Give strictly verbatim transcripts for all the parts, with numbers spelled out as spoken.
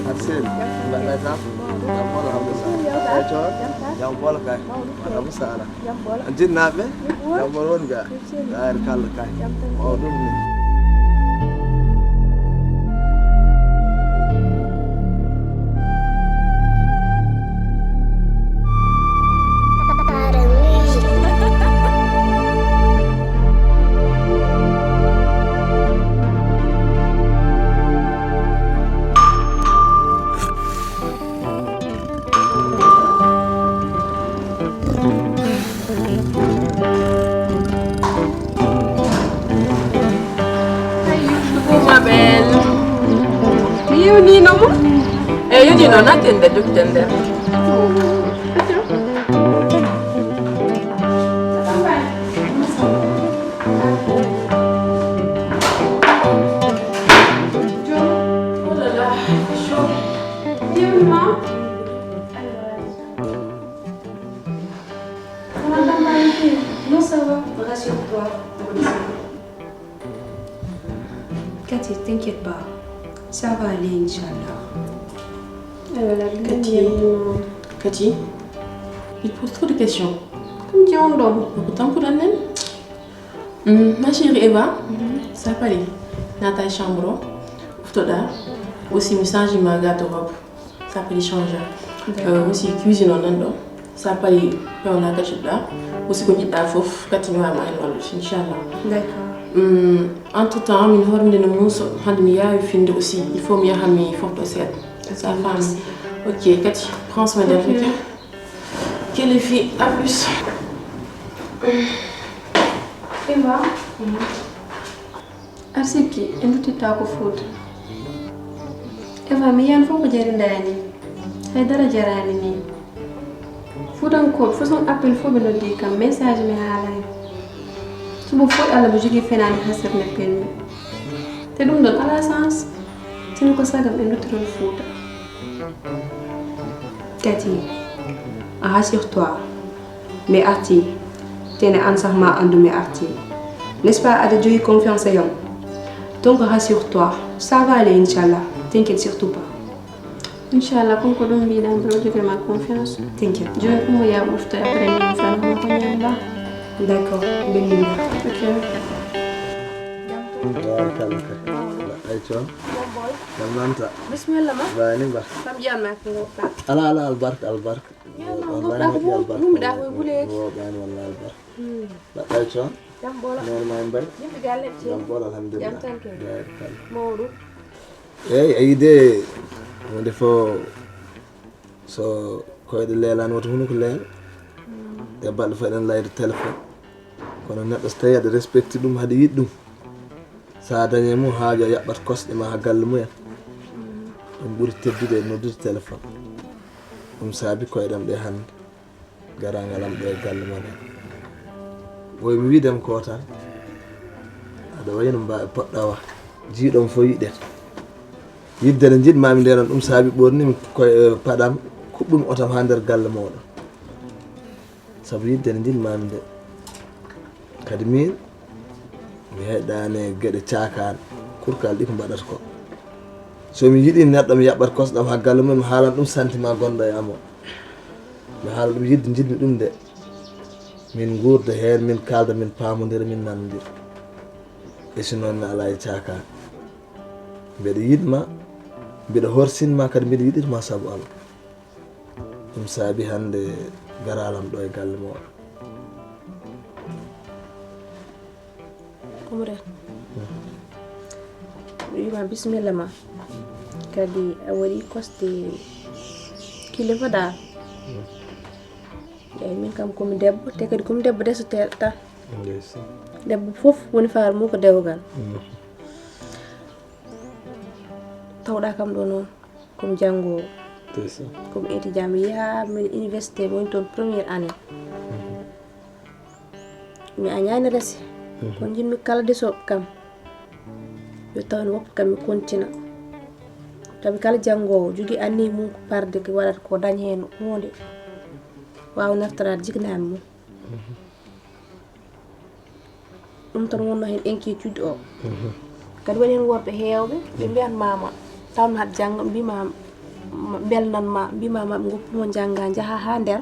Arsène, mbaɗɗa e kam? Jam ɓolo, alhamdulillah. Jam ɓolo kay. Alhamdulillah. Jam ɓolo. Jinnaaɓe? Jam ɓolo. Jam ɓolo woni ga? Jam ɓolo. Taari kala kay. Jam tan. O ɗum ni. Coucou ma belle. Mi yewnino mo. E yonino natten nder, jokkiten nder. Oh là là, c'est chaud. Yewni ma. Comment t'as mal été? Non, ça va, rassure-toi. Cathy, t'inquiète pas. Ça va aller, Inch'Allah. Cathy, Cathy, il pose trop de questions. Comme tu en donnes. Pourtant, pour la même. Hmm, ma chérie Eva, ça parie. Naata e chambre o, ɓoftoɗa. Aussi, mi change ma garde-robe. Ça parie change. D'accord. Euh, aussi, cuisine o nan ɗo. Ça parie, pewna kaccuɗa. Aussi, ko jiɗɗa fof, Cathy mi wawa ma hen wallude, inchallah. D'accord. Hmm, entre-temps, min hoore nde no muuso, hannde mi yaawi finde aussi. Il faut mi yaha mi fofto seeɗa. Ça, merci. Ok, Cathy, prends soin d'elle, ok? Ok. Ok, les filles, à plus. Eva. Mhm. Aɗa sikki en nduttittaako Fuuta? Eva, mi yiyan fof ko jarindaani. Hay dara jaraani ni. Fuutankooɓe fof, son appel fof ɓe noddi kam, message mi haalaani. Suba fof Allah mo jogii fenaande hasere neppel mi. Te ɗum ɗon alaa sens. Sinno ko saagam en nduttoto Fuuta. Cathy, rassure-toi. Mi artii. Tene aan sax ma anndu mi artii. N'est-ce pas, aɗa jogii confiance e yam? Donc rassure-toi, ça va aller, Inch'Allah. T'inquiète surtout pas. Inchallah, comme ko ɗum mbiɗan, mbiɗo jogue ma confiance. T'inquiète. Jooni ko mo ya ɓofta après min fanma ko ñamɗa. D'accord, bismillah. Ok. Barkallah. Ay, coon. Jam nanta. Bismillah ma. Bani ba. Kam ƴan ma ko ngoppa. Ala, ala, albarka, albarka. Ñaama Wallahi ngoppa ko moƴƴi, mum, albarka. mum da koye guleeki. Wo, bani, wallahi, albarka. Ay, coon. Jam ɓolo. Nene ma en bay. Yimɓe galle Jam ceeni. ɓolo, alhamdulillah. Jam tan kay. Barkallah. Mawɗum. Eyyi, a yide hunde fof so koyɗe leelani woto hunuko leela. Ɗe balɗe fof eɗen layde téléphone. Kono neɗɗo so tawi aɗa respecti ɗum, haɗa yiɗi ɗum, sa dañi e mum haajo, a yaɓɓat kosɗe ma ha galle mumen. Ɗum ɓuri teddude e noddude téléphone. Ɗum saabi koyɗam ɗe hannde, garangal am ɗo e galle mon he. Ɓoy mi wiidem ko tan, aɗa wayi no mba poɗɗa wa. Jiiɗom fof yiɗete. Yidde nde njiɗmami nde noon, ɗum saabi ɓornimi koye paɗam, kuɓɓumi otam ha nder galle moɗon. Sabu yidde nde njiɗmami nde. Kadi min mi heɗɗani e geɗe cakane, kurkal ɗi ko mbaɗata ko. So mi yiɗi neɗɗo, mi yaɓɓat kosɗam ha galle mum, mi haalan ɗum sentiment gonɗo e am o. Mi haala ɗum yidde njiɗmi ɗum nde. Min gurda hen, min kalda, min pamodira, min nanodira. E si noon mi ala e cakane. Mbeɗa yiɗma, mbeɗa horsinma, kadi mbeɗa yiɗitma sabu Allah. Ɗum saabi hannde garalam ɗo e galle moɗon. Umre. Mi wima bismilla ma. Kadi a waɗi kosde kilifa dal. Eyi, min kam komi debbo, te kadi komi debbo desoteeɗo tan. Debbo fof woni faaro mum ko dewgal. Tawɗa kam ɗo noon komi janngoowo. Komi étudiant, mi yaha min université, mi woni toon première année. Mi añaani rese. Kono njiɗmi kala desooɓe kam yo taw ene woppa kam mi kontina. Tawi kala janngoowo jogii anniya mum ko parde ko waɗata ko daña heen huunde, waawa naftoraade jiknaaɓe mum. Ɗum tan wonno heen inquiétude o. Kadi waɗi heen worɓe heewɓe ɓe mbiyatma ma, tawnma haɗa jannga, mbima mbelnan ma, mbima ma ɓe ngoppu mo jannga, njaha ha nder,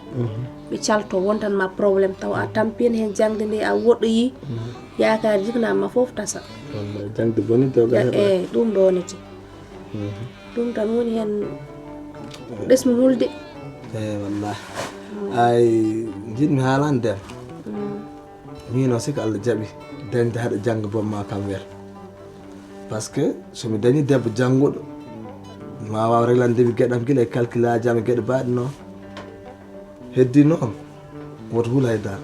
ɓe calto, wontan ma problème, tawa a tampini heen jangde nde, a woɗɗoyi, yaakaar jiknaaɓe ma fof tasa. Jangde boni dewgal heɓa. Eyi, ɗum ɗonete. Ɗum tan woni heen ɓesmi hulde. Eyi, wallahi. Ay, njiɗmi haalande dem. Min o sika Allah jaɓi dañde haɗa jannga boom ma kam weer. Par ce que so mi dañi debbo jannguɗo, ma waaw reglande mi geɗam gila e calculaji am e geɗe baaɗe noon. Heddi noon, woto hul hay dara.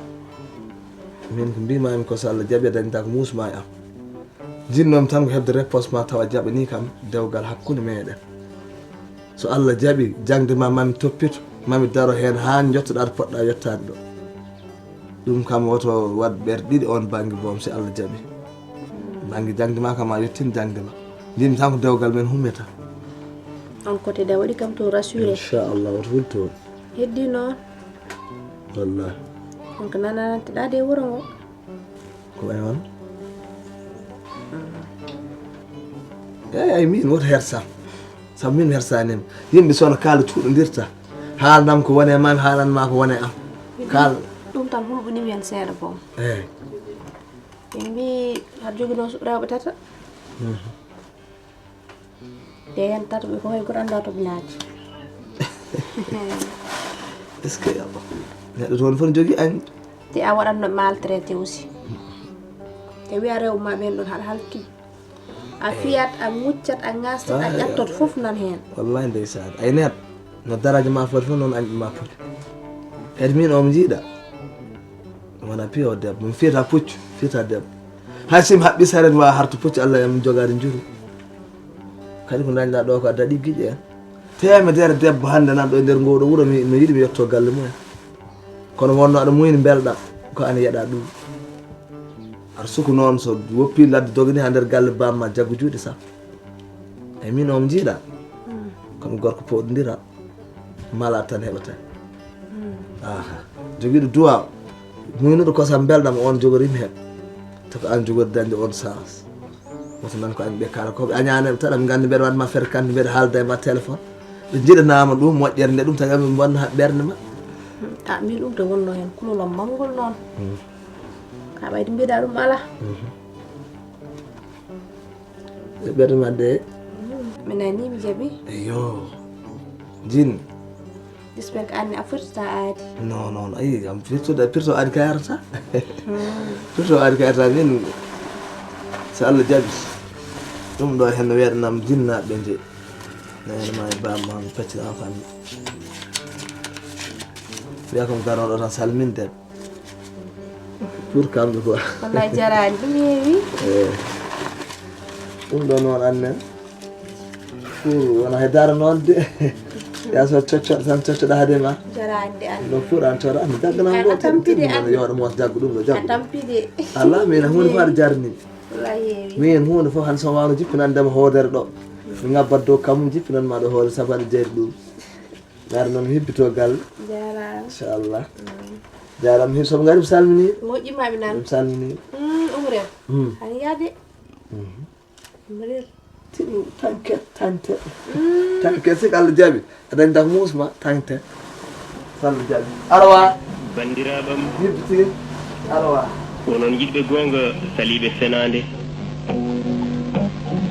Min ko mbimami ko so Allah jaɓi a dañta ko muusma e am. Jinnomi tan ko heɓde réponse ma tawa jaɓani kam dewgal hakkunde meɗen. So Allah jaɓi jangde ma mami toppito, mami daro heen haa jottoɗa to poɗɗa yettade ɗo. Ɗum kam woto waɗ ɓerɗe ɗiɗi on bannge boom si Allah jaɓi. Bannge jangde ma kam ma yettin jangde ma. Jinmi tan ko dewgal men hummeta. On côté da waɗi kam to rassuré. Inchallah woto hul toon. Heddi noon. Wallahi. On ko nananteɗa de wuro ngo. Ko wayi on? Eyi ay min woto hersam. Sabu min hersanima. Yimɓe sono kaala cuuɗodirta. Haalnam ko wone ma, mi haalanma ko wone am. Kaal. Ɗum tan hulɓinimi heen seeɗa boom. Eyi. Ɓe mbi haɗa jogino rewɓe tata. Te heen tata ɓe fof hay goto annda to ɓe naati. Est ce que neɗɗo toon fof ne jogii añ? Te a waɗatno maltraité aussi. Te wiya rewɓe ma ɓen ɗon haɗa halki. A fiyat, a ŋuccat, a ŋastat, a ƴattot fof nan heen. Wallahi ndeysaan. Ay neɗɗo no daraja ma foti fof noon añɓe ma poti. Kadi min omo jiiɗa. Wona piyo debbo. Mi fiyata puccu, fiyata debbo. Hay si mi haɓɓi saret mi wawa harto puccu Allah yam jogaade njuru. Kadi ko dañɗa ɗo ko a daɗi giƴe en. Temedere debbo hannde nan ɗo e nder ngoɗo wuro mi no yiɗi mi yetto galle mumen. Kono wonno aɗa muyni mbelɗam ko an yeɗa ɗum. Aɗa suku noon so woppi ladde dogani ha nder galle bamma jaggu juuɗe sappo. E min omo jiiɗa. Komi gorko poɗodira. Mala tan heɓata. Aha. Jogiiɗo duwa. Muynuɗo kosam mbelɗam on jogorimi hen. Taw ko an jogori dañde on chance. Wata nan ko añ ɓe kala ko ɓe añaani ɓe taɗa ɓe nganndi mbeɗa waɗma fréquente mbeɗa haalda e ma téléphone. Ɓe njiɗanaama ɗum moƴƴere nde ɗum tawi amin bonna ɓernde maɓɓe. A min ɗum de wonno heen kulolom mawngol noon. Ka ɓayde mbiɗa ɗum ala. E ɓernde ma de. Mi nani mi jaɓi. Eyo. Jin. J'espère que anni a firtata aadi. Non non ayi am firtude pirto aadi ka yarata. Pirto aadi ka yarata min. So Allah jaɓi ɗum ɗo hen no weeɗanam jinnaɓe je. Nayana ma e bamma mi pacci enfant mi. Wiya kom garoɗo tan salminde. Pour kamɓe quoi. Wallahi jarani ɗum heewi. Ɗum ɗo noon annen. Pour wona he dara noon de. Ya so coccoɗo tan coccoɗo haade ma. Jarani de an. No pour an cora mi jagganam ɗo tampide an. Yoɗo mos jaggu ɗum ɗo jaggu. Tampide. Ala min hunde faade jarni. Wallahi heewi. Min hunde fof han so wawno jippinandema hoodere ɗo. Mi ngabbat dow kamum jippinanma ɗo hoore sabaɗe jeeri ɗum. Ngar noon hebbito gal. Jarama. Inchallah. Jarama heewi soɓe ngari mi salmini. Moƴƴi maɓe nan. Mi salmini. Umre. Hani yaade. Umre. Tinu tanke tante. Tanke si Allah jaɓi. A dañta ko musma tante. Si Allah jaɓi. Arwa. Bandiraɓam. Hebbiti. Arwa. Onon yiɗɓe goonga saliiɓe fenaande.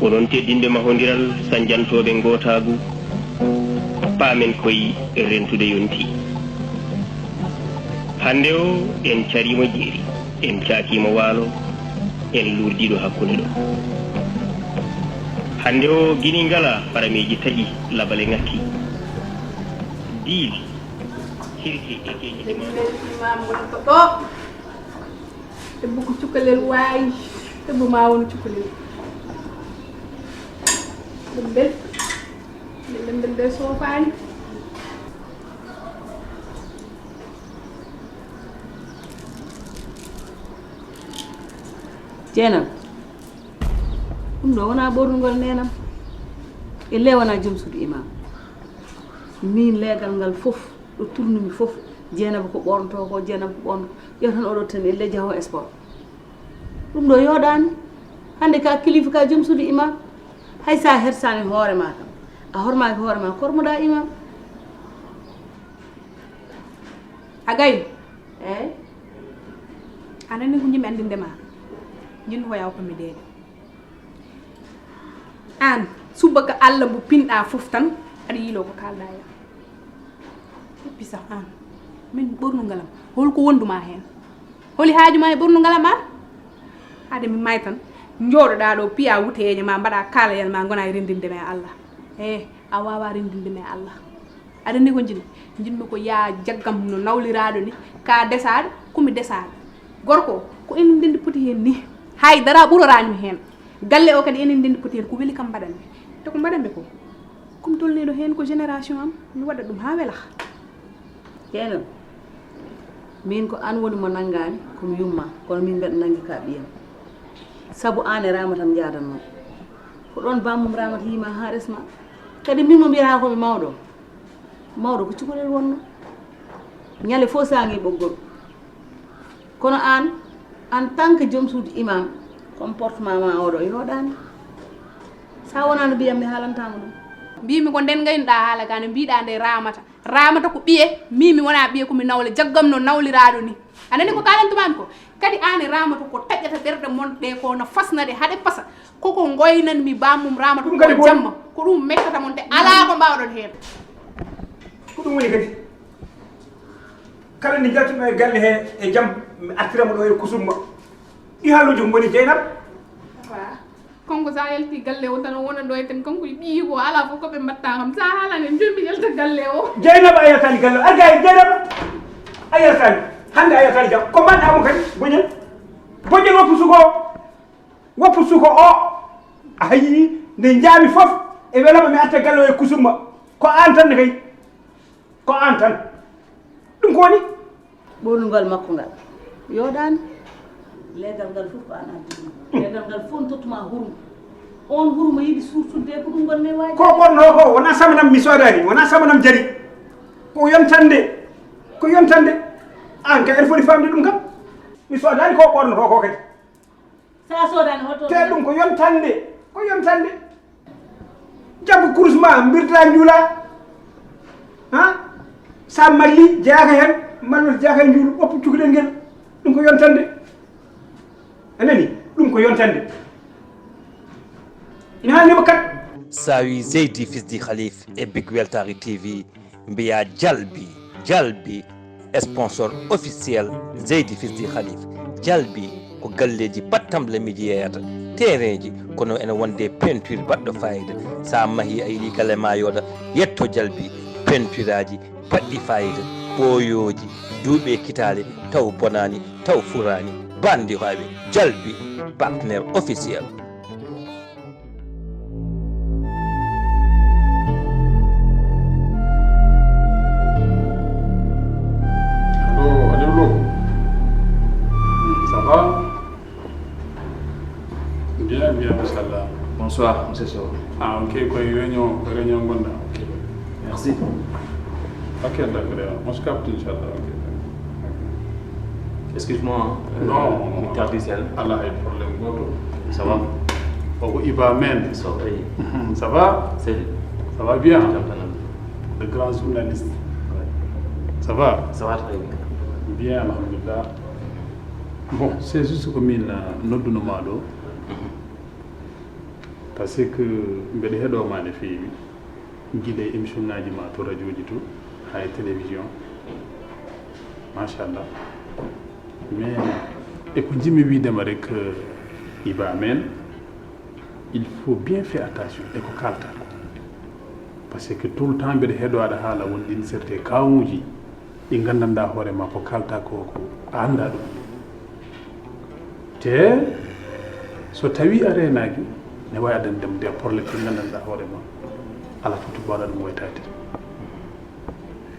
Onon teddinɓe mahondiral sanjantooɓe ngootaagu. Paamen koy rentude yonti. Hannde o en cariima jeeri, en caakiima waalo, en luurdiiɗo hakkunde ɗo. Hannde o gini ngala, parameeji taƴi, labale ŋakki. Diili, hirke e keeji. Debbo ko cukalel waawi, debbo ma won cukalel. Ɗum bel, ɗum bel de soofaani. Jeenam, ɗum ɗo wona ɓornugol nenam. E le wona joom suudu imam. Min leegal ngal fof, ɗo tournumi fof, Jeenaba ko ɓornoto ko, Jeenaba ko ɓornoto. Ƴeew tan oɗo tan e le jaho sport. Ɗum ɗo yooɗaani. Hannde ka kilifa ka joom suudu imam. Hay sa hersaani hoore ma kam. A hormaaki hoore ma, kormoɗa imam. A gay. Eey. A nani ko njimi anndinde ma. Njinno ko yaw ko mi deede. Aan, subaka Alla mbo pinɗa fof tan, aɗa yiilo ko kaalɗa yam. Eppi sax aan, min ɓornungalam, holko wonduma heen? Holi haaju ma e ɓornungalam aan? Haade mi may tan, njooɗoɗa ɗo, piya wuteeje ma, mbaɗa kaalayel ma, ngona e renndinde ma e Alla. Eeh, a wawa renndinde ma e Alla. Aɗa anndi ko njiɗmi? Njiɗmi ko yaa jaggam no nawliraaɗo ni, ka desaaɗo, ko mi desaaɗo. Gorko o, ko enen ndenndi poti heen ni. Hay dara ɓuroraani mi heen. Galle o kadi enen ndenndi poti heen. Ko weli kam mbaɗanmi. Te ko mbaɗanmi ko, ko mi tolniiɗo heen, ko génération am. Mi waɗat ɗum haa wela. Ceeno, min ko aan woni mo nanngaani, ko mi yumma, kono min mbeɗa nanngi ka ɓiyam. Sabu aan e Ramata njaadanno. Ko ɗoon bammum Ramata yii ma haa resma. Kadi min mo mbiyata ko mi mawɗo. Mawɗo ko cukalel wonno. Ñande fof saŋi ɓoggol. Kono aan, en tant que joom suudu imam, comportement ma oɗo yooɗaani. Sa wonano mbiyam mi haalantama ɗum. Mbimi ko nden gaynuɗa haala ka no mbiɗa nde Ramata. Ramata ko ɓiye, min mi wona ɓiye, ko mi nawle, jaggam no nawliraɗo ni. A nani ko kalantumami ko? Kadi aan e Ramata ko taƴata ɓerɗe mon ɗe, ko no fasna ɗe haɗe pasa. Koko ngoynanmi bammum Ramata ko jamma. Ko ɗum mettata mon te ala ko mbawɗon heen. Ko ɗum woni kadi. Kala nde njaltuɗon e galle he e jam, mi artiramo ɗo e kusumma. Ɗi haaluji ko ngoni Jeynaba? Wa. Kanko sa yalti galle o tan o wona ɗo e ten, kanko e ɓiyi ko ala fof ko ɓe mbatta kam. Sa haalani en joni yalta galle o. Jeynaba a yaltani galle o. Arga e Jeynaba. A yaltani. Hande a yaltani jam. Ko mbaɗɗa mo kadi? Boñol. Boñol woppu suko o. Woppu suko o. A hayi nde jaami fof e welama mi arta galle o e kusumma. Ko aan tan ne kay. Ko aan tan. Ɗum ko woni? Ɓornugol makko ngal yooɗaani. Leegal ngal fof ko aan addi ɗum. Leegal ngal fof tottuma hurum. On hurum yiɗi suurtudde ko ɗum ngol ne waaji. Ko ɓorno ko wona samanam mi soodani, wona samanam jari. Ko yontande. Ko yontande. Aan ka en foti famde ɗum kam. Mi soodani ko ɓorno ko kadi. Sa soodani hoto. Te ɗum ko yontande, ko yontande. Jaggu kurus ma, mbirta njuula. Ha? Sa malli, jeyaka hen, malluɗo jeyaka hen njuulu, woppu cukalel ngel. Ɗum ko yontande. A nani? Ɗum ko yontande. Ina hannde mo kat. Sa wi Zeydi Fils du Khalif e Big Weltari T V, mbiya Jalbi, Jalbi, sponsor officiel Zeydi Fils du Khalif. Jalbi ko galleji pattamle miiji yeyata, terrainji, kono ene wonde peinture baɗɗo fayida. Sa mahi a yiɗi galle ma yooɗa, yetto Jalbi, peinturaji baɗɗi fayida, ɓooyooji, duuɓi e kitaale, taw bonaani, taw furaani. Bandiraɓe, Jalbi, partenaire officiel. Allô, Aliou Lo. Ça va? Bien, bien, machallah. Bonsoir, monsieur Sow. Ah, ok, koye réunion, koye réunion ngonɗa. Ok. Merci. Ok, d'accord, on se capte, inchallah. Ok. Excuse-moi, euh, non, non, non. Mister Dissel. Alaa hay problème gooto. Ça va? O ko Iba Men. Sow, oui. Mhm, ça va? Salut. Ça va bien? Jam tan. Le grand journaliste. Ouais. Ça va? Ça va très bien. Bien, alhamdulillah. Bon, c'est juste que min, euh, nodduno ma ɗo. Mhm. Parce que mbeɗa heɗo ma no feewi. Gila e émission ngaji ma to radio ji to, haa e télévision. Machallah. Mais, e ko jiɗmi wiidema rek, euh, Iba Men, il faut bien faire attention e ko kalta ko. Parce que tout le temps mbeɗa heɗo aɗa haala won ɗin certains kawuji ɗi nganndanɗaa hoore ma ko kalta ko, ko a anndaa ɗum. Te so tawii a reenaaki, ne waawi addande ɗum des problèmes ɗi nganndanɗaa hoore ma, alaa fof to mbaawɗaa ɗum waytaade.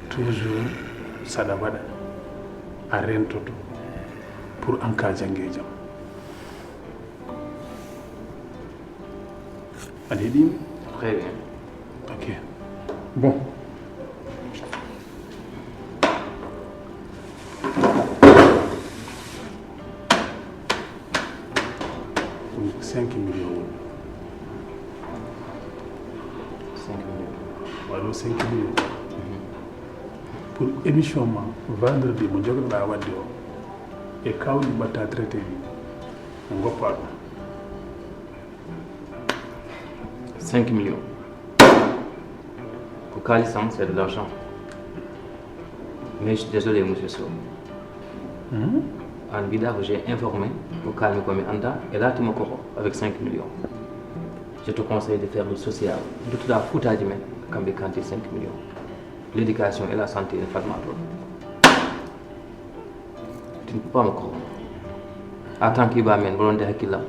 Toujours saɗa waɗa, a reentoto pour en cas jannge e jam. Aɗa heɗii mi? Très bien. Ok. Bon. Ɗum ko cinq millions woni. Cinq millions. Waɗo cinq millions. Mhm. Pour émission ma, vendredi mo jognoɗaa waɗde o, e kawɗi mbaɗta traité ɗi, mo ngoppa ɗum. Cinq millions. Ko kaalisam, c'est de l'argent. Mais je suis désolé, monsieur Sow. Mhm. An mbiɗa ko j'ai informé, ko kalmi ko mi annda, e laatimo koko avec cinq millions. Je te conseille de faire le social. Duttoɗa fuutaji men, kamɓe kanti cinq millions. L'éducation et la santé ene fadma toon. Tu ne peux pas me corrompre. En tant qu'Iba Men, mboɗon nde hakkillam,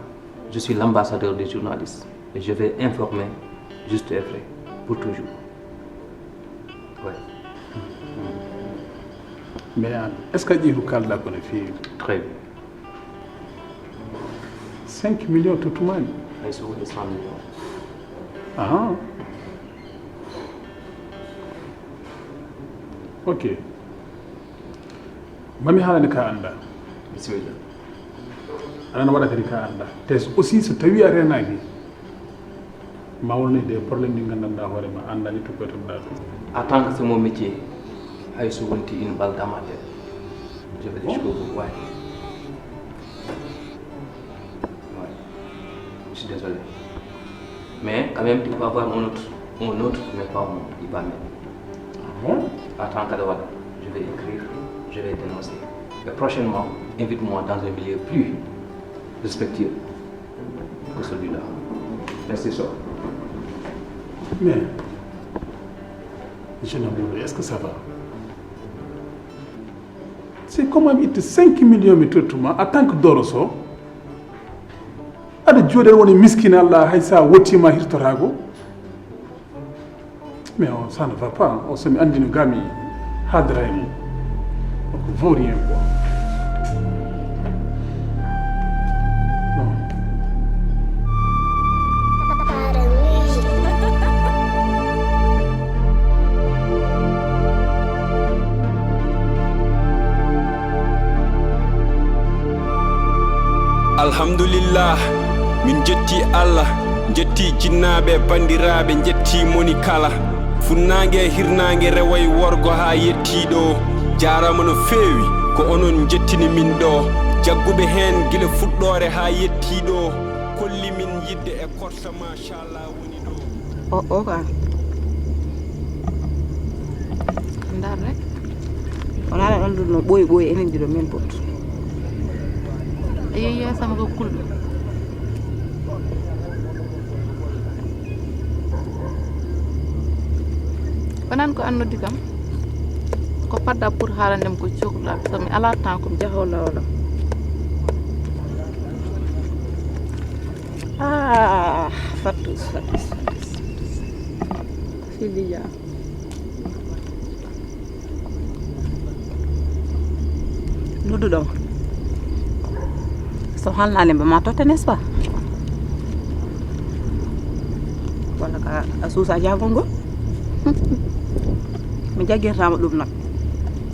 je suis l'ambassadeur des journalistes et je vais informer juste et vrai pour toujours. Ouais. Mais an, est-ce que a ƴeewi ko kalɗa ko no feewi? Très bien. Cinq millions tottumani? Hay so woni cent millions. Aha. Ok. Mami haalani ka annda. Bisimilla. Aɗa waɗa kadi ka annda. Te aussi so tawi a reenaaki, ma won e des problèmes ɗi nganndanɗaa hoore ma, a anndaani to koytotoɗaa ɗum. En tant que c'est mon métier, hay so wonti une balle dans ma tête, je vais jusqu'au bout. Ouais. Ouais. Je suis désolé. Mais quand même, tu peux avoir un autre, un autre, mais pas mon, Iba Men. Ah bon? En tant que Dawada, je vais écrire, je vais dénoncer. Et prochainement, invite-moi dans un milieu plus respectueux que celui-là. Merci, Sow. Mais, jeune homme, est-ce que ça va? C'est comment mi itta cinq millions mi tottuma en tant que Doro Sow? Aɗa jooɗi aɗa woni miskine Allah, hay sa wottima hirtotaako. Mais on, ça ne va pas. On, so mi anndi no gami haadara e mum. Donc, vaut rien, quoi. Non. Alhamdulillah, min jetti Allah, jetti jinnaaɓe, banndiraaɓe, jetti moni kala. Funnaange e hirnaange, rewo e worgo haa yetti ɗo. Jaaraama no feewi, ko onon njettini min ɗo. Jagguɓe heen gila fuɗɗoore haa yetti ɗo. Kolli min yiɗde e korsa, machallah, woni ɗo. O, o ka. Ndar rek. Wonaa ɗo ɗon ɗum no ɓooyi ɓooyi enen ɗiɗo men put. A yeeyi yeesam ko kulɗo. Onan ko an noddi kam. Ko padda pour haalande mi ko cohluɗaa, so mi alaa temps ko mi jaha walla walla. Ah, fattus, fattus, fattus, fattus. Filiya. Nodduɗo mo. So halnaali mba ma totta, n'est-ce pas? Walla ka a suusa jagol ngol? Mi jaggirtaama ɗum nag.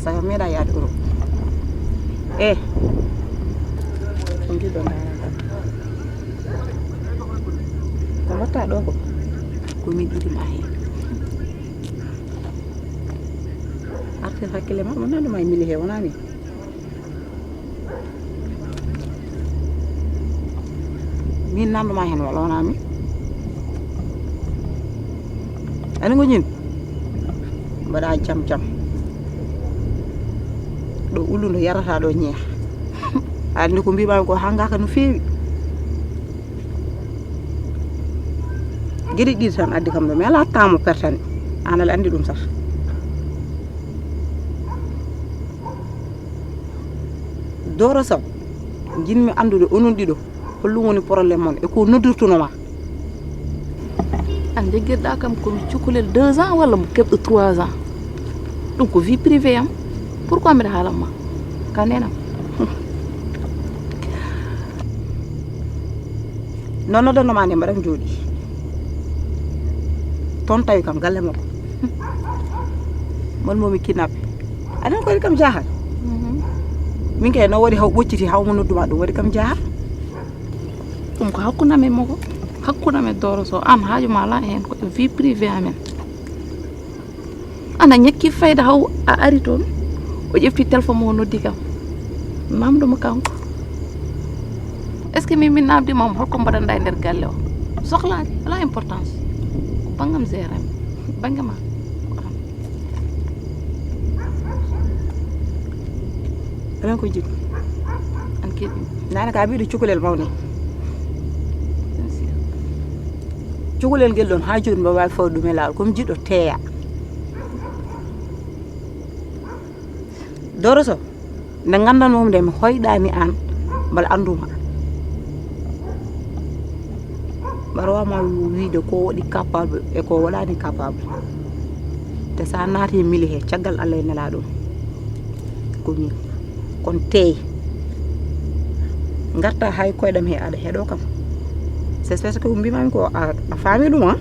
Saka meeɗa yaade Europe. Eh. Ko njiɗɗo ndaara kam. Ko mbatta ɗo ko? Ko min ɗiɗi ma heen. Artir hakkille ma, mo nannduma e mili he, wonaa min. Min nannduma heen, wala wonaa min. Ani ko ñin? Mbaɗa jam jam. Ɗo ullundo yarata ɗo ñeeha. Aɗa anndi ko mbimaami ko hangaka no feewi. Geɗe ɗiɗi tan addi kam ɗo, mi alaa temps mo pertani. Aan aɗa anndi ɗum sah. Doro Sow, njiɗmi anndude onon ɗiɗo, holɗum woni problème mon e ko noddirtuno ma? An jaggirɗa kam ko mi cukalel deux ans walla mo keɓɗo trois ans? Ɗum ko vie privée am. Pourquoi mbiɗa haalan ma? Ka nenam. No noddanno ma nde mbaɗan jooɗi. Toon tawi kam galle makko. Mon momi kidnappé. Aɗan ko waɗi kam jaaha. Mhm. Min kay no waɗi haw ɓocciti haw mo nodduma ɗum waɗi kam jaaha. Ɗum ko hakkunde amen mo ko. Hakkunde amen Doro Sow, an haaju ma alaa heen, ko vie privée amen. Ana ñakki fayda haw a ari toon, o ƴefti téléphone mo, o noddi kam. Namdo mo kanko. Est-ce que min, min namdi ma holko mbaɗanɗa e nder galle o? Sohlaani, alaa importance. Ko banngam gérer mi. Bannge ma. Ko an. Enen ko jiɗ. An keɗi. Nana ka mbiɗo cukalel mawni. Bien sûr. Cukalel ngel ɗon haa jooni mbo waawi fawde ɗum e laawol. Ko mi jiɗɗo teeya. Doro Sow, nde nganndanoo-mi nde, mi hoyɗaani aan, mbaɗa annduma. Mbaɗa waawma wiide ko waɗi capable e ko waɗaani capable. Te so a naati e mili he, caggal Allah e nelaaɗo, ko min. Kon teey. Ngarta hay koyɗam he, aɗa heɗo kam. C'est parce que ko mbimami ko a, a faami ɗum, a?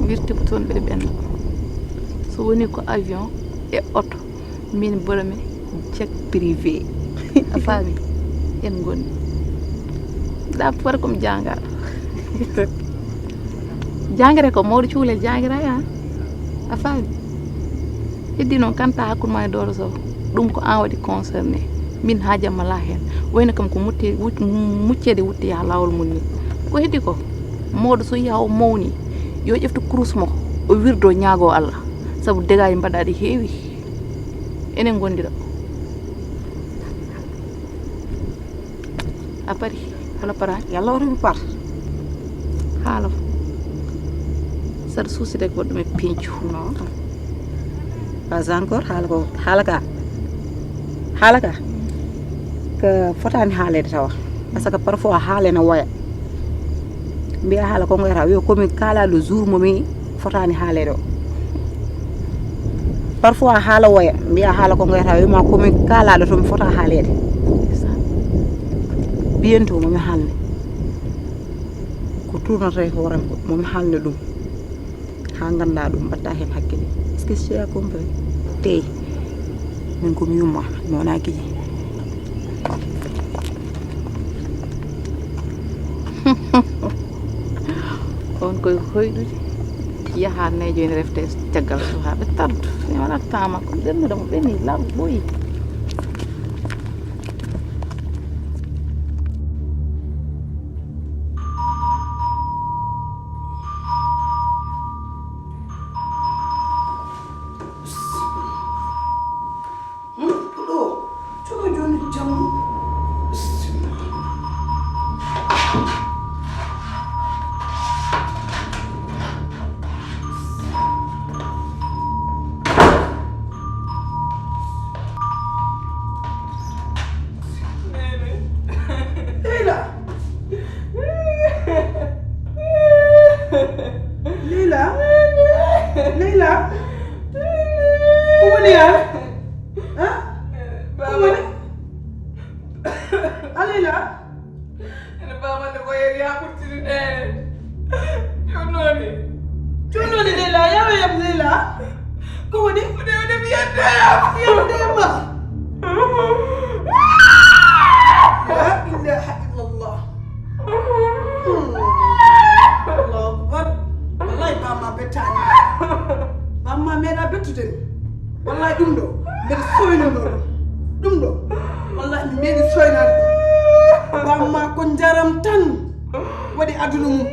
Wirti ko toon ɓeɗe ɓenna. So woni ko avion e oto, min mboɗo mi jet privé. A faami? En ngoni. Ɗa fota ko mi janga. Jangre ko mawɗo cukalel jangira ya. A faami? Heddi noon kanta hakkunde ma e Doro Sow, ɗum ko an waɗi concerné. Min haajam alaa heen. Wayno kam ko mutte-, wut-, mucceede wutte yaha laawol mum ni. Ko heddi ko, mawɗo so yiya o mawni, yo ƴeftu kurus mo, o wirdo ñaago Allah. Sabu dégâts ɗi mbaɗɗa ɗi heewi. Enen ngondira. A pari wala para? Yalla oto mi par. Haala fo. Saɗa suuside ko goɗɗum e pincu. Non. Pas encore, haala ko, haala ka. Haala ka. Ko fotaani haaleede tawa. Parce que parfois haala ene woya. Mbiya haala ko ngoyata, wiya ko mi kaala le jour mo mi fotaani haaleede o. Parfois haala woya, mbiya haala ko ngoyata, wima ko mi kaalaɗo to mi fota haaleede. Bientôt mo mi haalne. Ko tournata e hooram ko, mo mi haalne ɗum. Haa ngannda ɗum, mbatta heen hakkille. Est-ce que tu as compris? Tey. Min ko mi yumma, mi wona giƴi. On koye hoyɗude, yaha neejo ene refte caggal suhaaɓe tardu. Mi waɗat taama ko ɓennuɗo mo ɓenni law ɓooyi. Hmm? Ɗo, jogo joni jam. Bismillah. Leila. Leila. Leila. Ko woni an? Ha? Ko woni? A Leila? Ene bamande ko yeeri ha ɓurtini nde. Jonnoni. Jonnoni Leila, yawa yam Leila. Ko woni? Ko nde woni mi yedda. Yedda ma. La ilaha illallah. Hmm. Allahu akbar. Wallahi bamma bettani. Bamma meeɗa bettude mi. Wallahi ɗum ɗo mbeɗa soynanoo ɗum. Ɗum ɗo wallahi mi meeɗi soynaade ɗum. Bamma ko njaram tan waɗi aduna mum.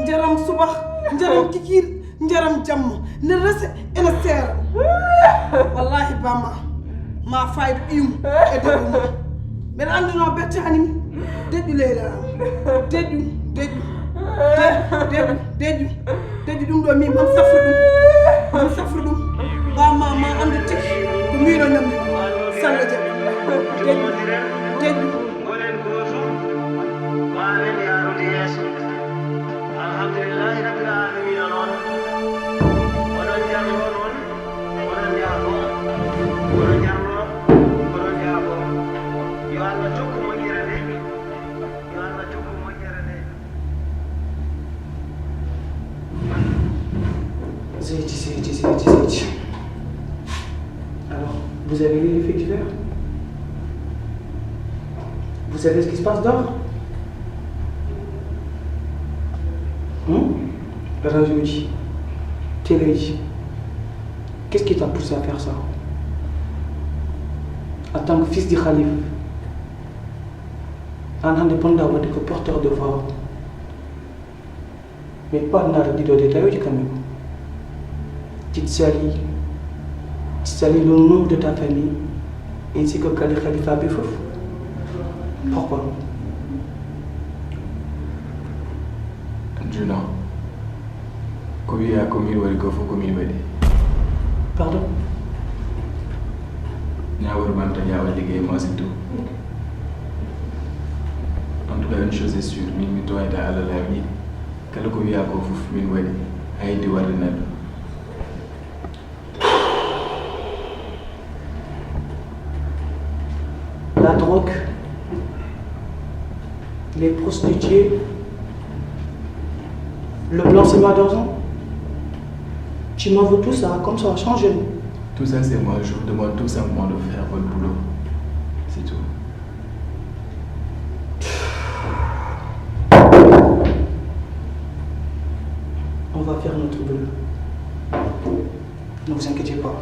Njaram subah, njaram kikiir, njaram jamma. Ne rese ene seera. Wallahi bamma ma fayda ɓiyum e debbo mum. Mbeɗa anndunoo bettaani mi. Deƴƴu Leila. Deƴƴu, deƴƴu. Deƴƴu, deƴƴu, deƴƴu. Deƴƴu ɗum ɗo min mam safru ɗum. Mam safru ɗum. Bamma ma anndu tigi ko mbiɗo namdi ɗum. Salla jaɓi. Deƴƴu, deƴƴu. Ngoɗen gooto, mbaawen yaarude yeeso. Alhamdulillahi Rabbil Aalamiina noon. Oɗon jarnoo noon, oɗon njaafoo. Oɗon jarnoo, oɗon njaafoo. Yo Allah jokku moƴƴere nde. Yo Allah jokku moƴƴere nde. Seydi, Seydi, Seydi, Seydi. Alors, vous avez vu les faits divers? Vous savez ce qui se passe dehors? Hmm? Radioji, téléji. Qu'est-ce qui t'a poussé à faire ça? En tant que fils du Khalif, an hannde bonɗa waɗde ko porteur de voix. Mais pas naata ɗiɗo détail uji quand même. Tu salis, tu salis le nom de ta famille, ainsi que Kali Khalifa bi fof. Pourquoi? Juna, ko wiya ko min waɗi ko fof ko min waɗi. Pardon? Ñaawor mam tan yaa o liggey ma c'est tout. En tout cas, une chose est sûre, min mi tooñata Allah laabi ɗiɗi. Kala ko wiya ko fof min waɗi, haydi warde neɗɗo. La drogue, les prostituées, le blanchiment d'argent. Tu m'en veux tout ça, comme ça, change-nous. Tout ça, c'est moi. Je vous demande tout simplement de faire votre boulot. C'est tout. On va faire notre boulot. Ne vous inquiétez pas.